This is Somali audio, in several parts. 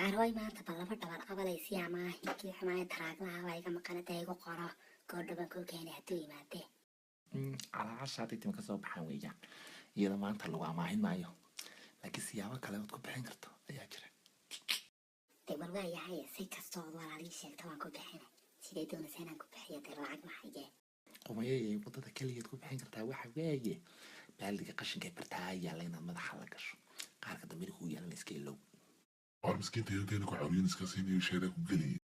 Waar maanta bal laba dhabar abalaysi ama kii xumaaya taraaglaha waa iga maqanada igu qoro goordhaban kuu keenay hadduu yimaadee. Calaacasha hadday tima kasoo baxaan weeyaan, iyada maanta lagu amaahin maayo, laakiin siyaabo kale ood ku bixin karto ayaa jira. Dee bal waa yahay, si kastoo ood walaalii sheegta waan ku bixinay. Sidee doonaysa inaan ku bixiyo? Dee lacag maxayee? Qumayayay, waddada keligeed ku bixin kartaa waxa weeye baaldiga qashinka ee bartaa yaalla inaad madaxa la gasho, qaarka dambena kuu yaalana iska ilow. Waar miskiinta yarteena ku caawiyeen iska siinayo sheedaa ku geliyay.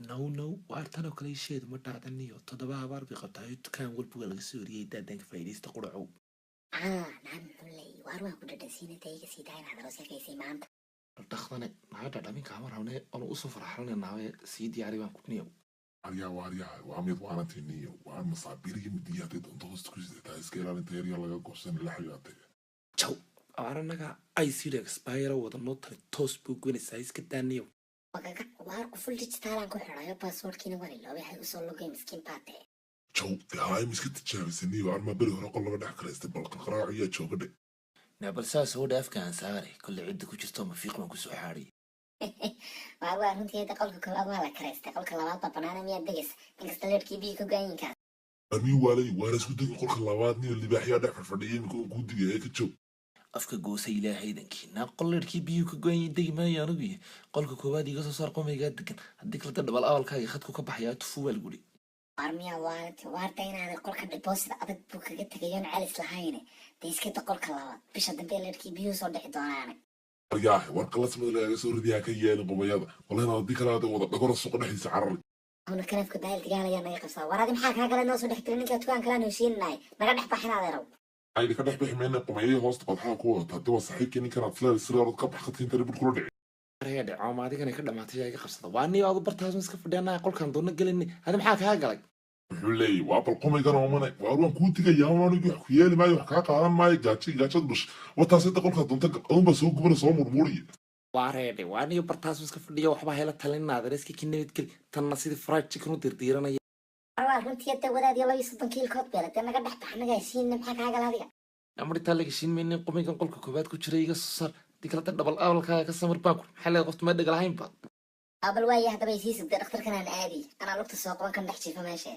No, no, waar tan oo kale isheedu ma dhaadaniyo, 7 habaar bay qabtaayo, dukaan walba waa laga soo horiyey. Daadanka faa'iidaysta, quracow. Ah, naa muxuu leeyay? Waar waan ku dhadhansiina, dee iga sii daa inaad aroos maanta. Dhaqdane naga dhadhamin kaama rabne, oonu usoo farxalanaynawe, sii diyaari baan ku niyow. Aryaa, waaryaa, waa mid waarantiiniyo waa masaabiir iyo midiya hadday doonto hoosta ku sidataa, iska ilaalinta yarya laga goosan la xiriirtay. Jaw, waar annaga icd expire wadano, tani toos buu goynaysaa, iska daaniyow. Wagaga, waar quful dijitaalaan ku xidhayo, passwordkiina waan iloobay, hay usoo logay, miskiin baa tee. Jaw, dee haay, ma iska tijaabisaniyo armaa beri hore qol laga dhex karaystay, bal qarqaraaciyaa jooga dhe. Naa bal saas oo dhaafkaan saare, kolle cidda ku jirto mafiiq baan kusoo xaadhay. Waar waa runtii, hadda qolka koowaad waa la karaystay, qolka labaad baa banaana, miyaad degaysa inkasta leerkii biyo ka go-ayinkaas? Armii waalay, waana isku degin qolka labaad niyo, libaaxyaa dhex fadhfadhiya iminka oo kuu digaya, ka joog. Afka goosa ilaahaydankii, naa qol leerkii biyuu ka go'an degi maayo anigu, qolka koowaad iga soo saar qomaygaa degan, haddii kaleta dhabal abalkaaga khadku ka baxayaa, tufuu baa lagu dhi. Waar miyaa waalanti? Waarta inaad qolka deposit adag buu kaga tegayoon celis lahayne, dee iskada qolka labaad, bisha dambe leerkii biyuhu soo dhici doonaane. Aryaahe, war qalasmada lagaga soo ridiyaa ka yeelin qumayada, wallahi haddii kale aad wada dhagora suuqa dhexdiisa carari. Hawna kanafka baaldigaal ayaa naga qabsadaa. War adi maxaa kaa gala? Noo soo dhex gelin, ninka dukaan kalaan heshiinanahay, naga dhex baxin adeerow. Ayna ka dhex bixi mayna, qumayay hoosta qodxaha ku wadata haddii waa saaxiibkii ninkan aad isleedahay siraarod ka bax khadka intana bur kula dhici. Araya dhacooma adigana ka dhamaatay yaa iga qabsada? Waa niyo adu bartaas ma iska fadhiyanaa, qolkaan doona gelinay, hadi maxaa kaa galay? Wuxuu leeyahy waa bal qumaygan oomane, waar waan kuu digayaa, anigu wax ku yeeli maayo, wax kaa qaadan maayo, gaajo gaajad dhush wataas inta qolkaa doonta adunbaa soo gubana soo murmuuriya. Waa reedhe, waa niyo bartaas ma iska fadhiya, waxbaa hela talinaada iska ki nabadgeli, tanna sidii fried chicken u dirdiiranaya. War waa runtii, hadda wadaad iyo 32 kiilkood beela, dee naga dhex bax, naga heshiinna, maxaa kaa gala adiga? Amritaa laga heshiin maynin, qumaygan qolka koowaad ku jira iga soo saar, haddii kaleta dhabal abalkaaga ka samir baan ku maxaa leedahay, qofta ma dhega lahayn ba. Bal waaye, haddaba isii sugday, dhakhtarkan aan aadi, anaa lugta soo qaban kan dhex jiifa meesha.